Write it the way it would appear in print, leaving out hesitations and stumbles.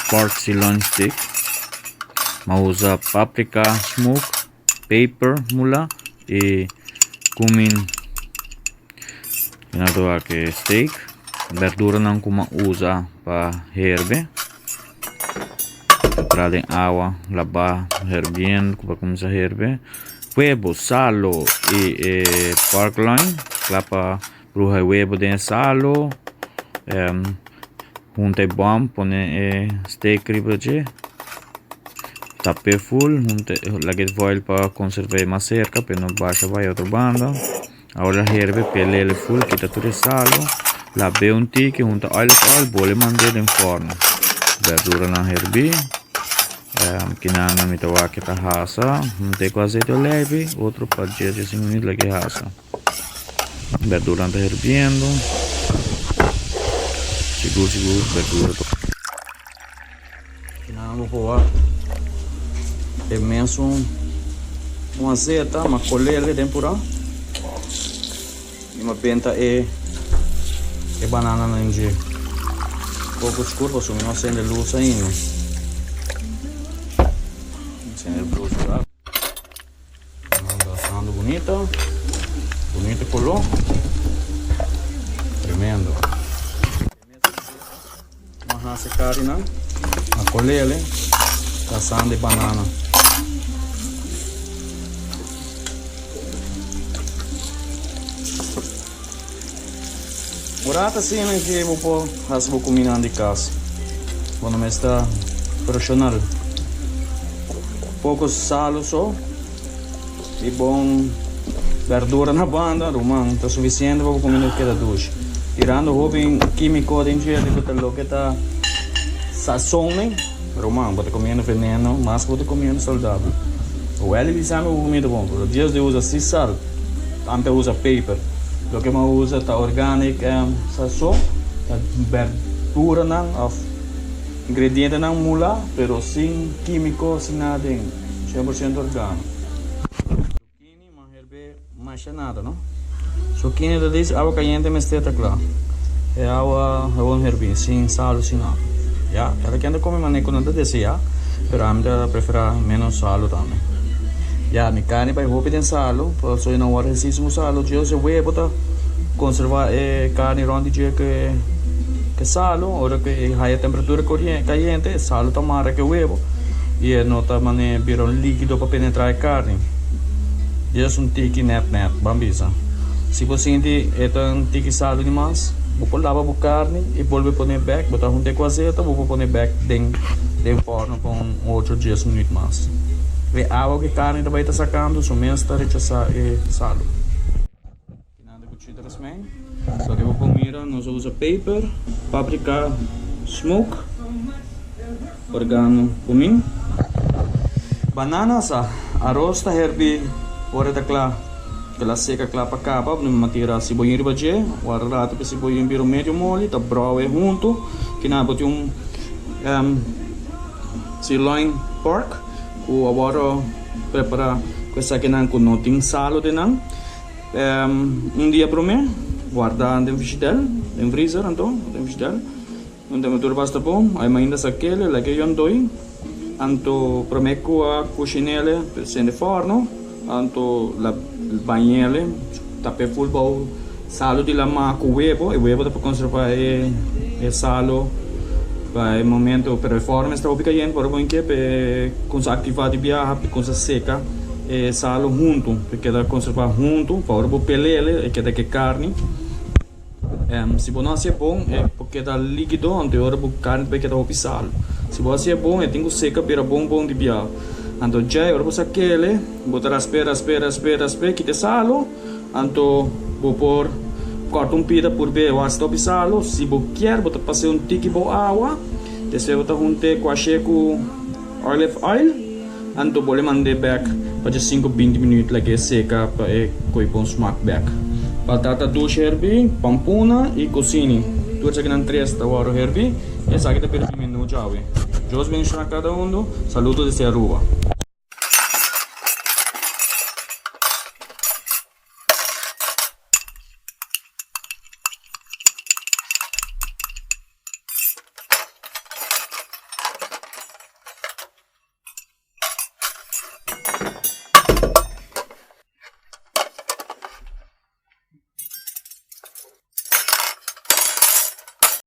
pork sirloin steak. Mi a usa paprika smoke, peper mula y cumin. Mi a wak e steak, berduranan ku mi a usa pa herbe. Tra den awa, laba, herbiendo pa kuminsá herbe. Webo, salo y e pork loin kla pa bruha e webo den e salo. Hunta e bòm, pone e steak riba dje, tap'é ful, hunta laga e foil pa konserv'é mas serka pa e no basha bai otro banda. Awor a herbe pel'el ful, kita tur e salo, lab'é un tiki, hunta olive oil, bole mand'é den fòrno. Berduranan herbí, kinanan mi ta wak ke ta hasa, hunt'é ku aseite oleifi, otro pa dies dies minüt lag'é hasa. Berduranan ta herbiendo, sigur sigur berdura ta. Kinan bo por wak e mesun un azeta ma kolele den pura y ma benta e e banananan den dje poko skur pasobra mi no a sende lus ainda sende lus pura. Asando bunita, bunita color, tremendo. Nos a haci carinan, a colele, ta asando e banana. Un rato asina ki bo por haci bo cumindanan di cas. Bo no mester ta profesional. Poco salo so y bon berdura na banda, ruman, ta suficiente pa bo cuminda keda dushi. Tirando hopi quimico den dje cu ta loke ta sazon, ruman, bo ta comiendo veneno mas cu bo ta comiendo saludabel. Welly bisa mi bo cuminda bon, pero dios di usa si sal. Ante usa paper. Loke mi a usa ta organic saso, ta berduranan of ingredientenan mula pero sin kimico, sin nada den, 100% organo. Zucchini mi a herbe masha nada no. Zucchini ta dici awa cayente mester ta cla. E awa gewoon herbi sin salo sin nada. Ya, cada ken ta come manera cu nan ta desea pero ami ta prefera menos salo tambe. Ya, mi carni bai hopi den salo pasobra e no worde hesisimo salo dje e webo ta conserva e carni rond di dje cu e salo ora cu e haya temperatura cayente e salo ta mara cu e webo y e no ta mane bira un likido pa penetra e carni. Djes un tiki net net, ban bisa. Si bo sinti e ta un tiki salu di mas, bo por laba bo carni y bolbe pone bek, bo ta hunta e cu azeta, bo por pone bek den den forno pa un ocho dies minuut mas. E awa cu e carni ta bay ta sacando su mes ta rechasa e salu. Nada cu chita rasmijn. Loke bo por mira nos a usa peper, paprika smoke, organo, cumin. Banana sa, aros ta herbi ora e ta cla, el a seca cla pa caba, bo tira siboyin riba dje, wara rato pa e siboyin bira medio moli, ta browe hunto, kina bo tin un sirloin pork cu a worde prepara cu esakinan cu no tin salo den nan. Un dia prome, warda den fishidel, den freezer anto, den fishidel, un temperatura basta bon, ai mainda sa kele, leke yon doi, anto prome ku a kushinele, sende forno, anto la bañele, tape ful bou salu di lama ku webo, e webo ta pa konserva e e salu pa e momento, pero e forno mester hopi kayente pa ora bo inke pa e kumsa aktiva di biaha, pa e kumsa seka. E salo huntu e keda konservá huntu pa ora bo pelele e keda ke karni. Si bo no hasié bon e por keda líkido anto e ora bo karni ta bay keda hopi salo. Si bo hasié bon e tin ku seka bira bon bon di bia. Anto djei ora bo sa kele bo ta rasp'é rasp'é rasp'é rasp'é kita e salo anto bo por kòrta un pida purb'é wak si ta hopi salo. Si bo kier bo ta pas'é un tiki bou awa despues bo ta hunt'é kuashé ku olive oil. Anto bo le mand'é bek pa dje sinku 20 minuut lag'é seka pa e koe bon smak bek. Batata dushi herbí, pampuna i kosini. Tur esakinan tres ta wòrdu herbí. Esaki ta bira mi menú djawe. Dios bendishoná kada undu. Saludos desde Aruba.